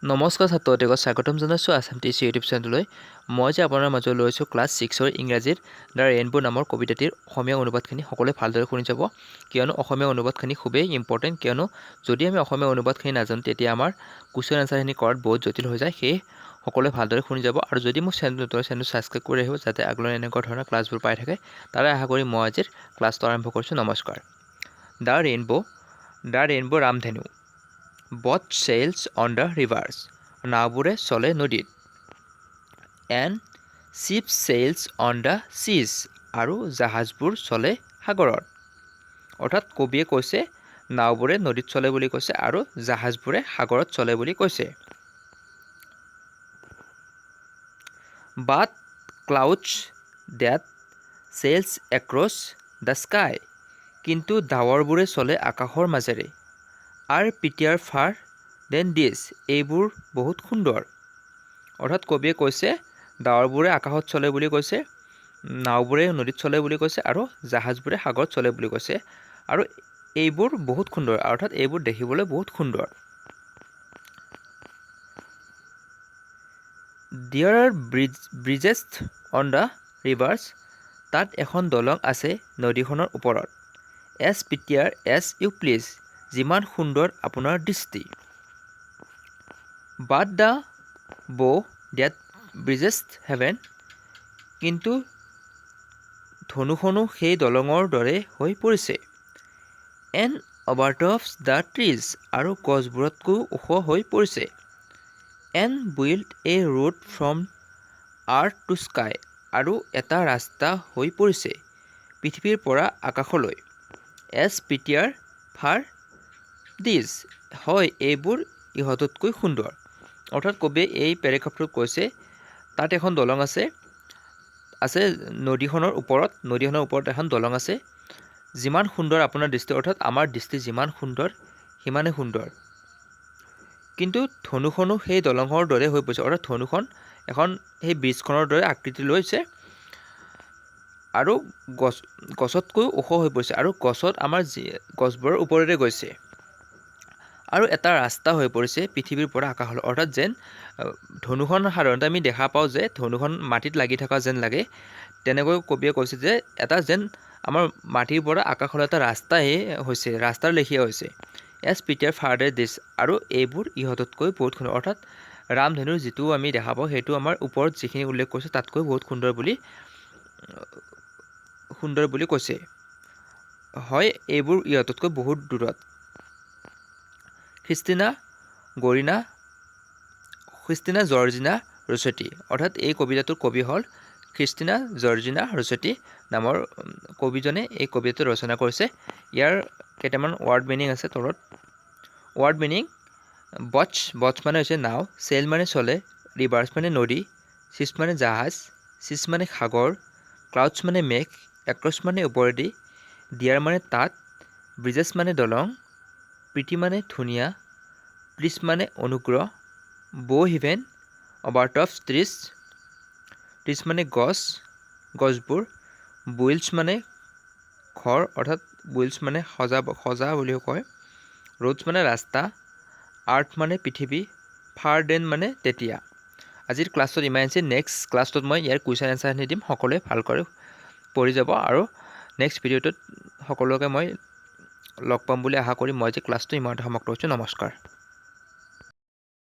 নমস্কাৰ ছাত্ৰ ছাত্ৰীসকল, স্বাগতম জনাইছোঁ আছাম টি চি ইউটিউব চেনেললৈ। মই যে আপোনাৰ মাজলৈ লৈছোঁ ক্লাছ ছিক্সৰ ইংৰাজীৰ the rainbow নামৰ কবিতাটিৰ অসমীয়া অনুবাদখিনি। সকলোৱে ভালদৰে শুনি যাব, কিয়নো অসমীয়া অনুবাদখিনি খুবেই ইম্পৰ্টেণ্ট। কিয়নো যদি আমি অসমীয়া অনুবাদখিনি নাজানো, তেতিয়া আমাৰ কুৱেশ্যন এনচাৰখিনি কৰাত বহুত জটিল হৈ যায়। সেয়ে সকলোৱে ভালদৰে শুনি যাব আৰু যদি মোৰ চেনেলটো নতুন, চেনেলটো ছাবস্ক্ৰাইব কৰি আহিব, যাতে আগলৈ এনেকুৱা ধৰণৰ ক্লাছবোৰ পাই থাকে। তাৰে আশা কৰি মই আজিৰ ক্লাছটো আৰম্ভ কৰিছোঁ। নমস্কাৰ। The rainbow, the rainbow, Ramdhenu. Boat sails on the rivers, নাওবোৰে চলে নদীত। And ship sails on the seas, আৰু জাহাজবোৰ চলে সাগৰত। অৰ্থাৎ কবিয়ে কৈছে, নাওবোৰে নদীত চলে বুলি কৈছে আৰু জাহাজবোৰে সাগৰত চলে বুলি কৈছে। But clouds that sails across the sky, কিন্তু ডাৱৰবোৰে চলে আকাশৰ মাজেৰে। Are prettier far than these, এইবোৰ বহুত সুন্দৰ। অৰ্থাৎ কবিয়ে কৈছে, ডাৱৰবোৰে আকাশত চলে বুলি কৈছে, নাওবোৰে নদীত চলে বুলি কৈছে আৰু জাহাজবোৰে সাগৰত চলে বুলি কৈছে আৰু এইবোৰ বহুত সুন্দৰ, অৰ্থাৎ এইবোৰ দেখিবলৈ বহুত সুন্দৰ। There are bridges on the rivers, তাত এখন দলং আছে নদীখনৰ ওপৰত। As prettier as you please, যিমান সুন্দৰ আপোনাৰ দৃষ্টি। But the bow that bridges heaven, কিন্তু ধনুখনো সেই দলঙৰ দৰে হৈ পৰিছে। এণ্ড অভাৰটপছ the trees, আৰু গছবোৰতকৈও ওখ হৈ পৰিছে। And build a road from earth to sky, আৰু এটা ৰাস্তা হৈ পৰিছে পৃথিৱীৰ পৰা আকাশলৈ। এজ প্ৰিটিয়াৰ ফাৰ these, হয়, এইবোৰ ইহঁততকৈ সুন্দৰ। অৰ্থাৎ কবিয়ে এই পেৰেগ্ৰাফটোত কৈছে, তাত এখন দলং আছে নদীখনৰ ওপৰত। নদীখনৰ ওপৰত এখন দলং আছে। যিমান সুন্দৰ আপোনাৰ দৃষ্টি, অৰ্থাৎ আমাৰ দৃষ্টি যিমান সুন্দৰ সিমানেই সুন্দৰ, কিন্তু ধনুখনো সেই দলঙৰ দৰে হৈ পৰিছে। অৰ্থাৎ ধনুখন এখন সেই ব্ৰিজখনৰ দৰে আকৃতি লৈছে আৰু গছতকৈও ওখ হৈ পৰিছে আৰু গছত আমাৰ যি গছবোৰৰ ওপৰেৰে গৈছে আৰু এটা ৰাস্তা হৈ পৰিছে পৃথিৱীৰ পৰা আকাশলৈ। অৰ্থাৎ যেন ধনুখন সাধাৰণতে আমি দেখা পাওঁ যে ধনুখন মাটিত লাগি থকা যেন লাগে, তেনেকৈ কবিয়ে কৈছে যে এটা যেন আমাৰ মাটিৰ পৰা আকাশলৈ এটা ৰাস্তাহে হৈছে, ৰাস্তাৰ লেখীয়া হৈছে। এজ প্ৰিটিয়াৰ ফাৰ দিছ, আৰু এইবোৰ ইহঁততকৈ বহুত সুন্দৰ। অৰ্থাৎ ৰামধেনুৰ যিটো আমি দেখা পাওঁ, সেইটো আমাৰ ওপৰত যিখিনি উল্লেখ কৰিছে তাতকৈ বহুত সুন্দৰ বুলি কৈছে। হয়, এইবোৰ ইহঁততকৈ বহুত দূৰত। খ্ৰীষ্টিনা গৰিনা, খ্ৰীষ্টিনা জৰ্জিনা ৰোচেটি। অৰ্থাৎ এই কবিতাটোৰ কবি হ'ল খ্ৰীষ্টিনা জৰ্জিনা ৰোচেটি নামৰ কবিজনে এই কবিতাটো ৰচনা কৰিছে। ইয়াৰ কেইটামান ৱাৰ্ড মিনিং আছে তলত। ৱাৰ্ড মিনিং: বটছ, বটছ মানে হৈছে নাও, চেল মানে চলে, ৰিভাৰ্ছ মানে নদী, চিছ মানে জাহাজ, চিছ মানে সাগৰ, ক্লাউডছ মানে মেঘ, এক্ৰছ মানে ওপৰেদি, দিয়াৰ মানে তাত, ব্ৰিজেছ মানে দলং, প্ৰীতি মানে ধুনীয়া, প্লিজ মানে অনুগ্ৰহ, বৌ হিভেন অভাৰটপছ ট্ৰিজ, ট্ৰিজ মানে গছ, গছবোৰ, বুইলছ মানে ঘৰ, অৰ্থাৎ বুইলছ মানে সজা বুলিও কয়, ৰোডছ মানে ৰাস্তা, আৰ্থ মানে পৃথিৱী, ফাৰ then মানে তেতিয়া। আজিৰ ক্লাছটোত ইমান আছে। নেক্সট ক্লাছটোত মই ইয়াৰ কুৱেশ্যন এনচাৰখিনি দিম। সকলোৱে ভালকৈ পঢ়ি যাব আৰু নেক্সট ভিডিঅ'টোত সকলোকে মই লগ পাম বুলি আশা কৰি মই আজি ক্লাছটো ইমানতে সমাপ্ত কৰিছোঁ। নমস্কাৰ।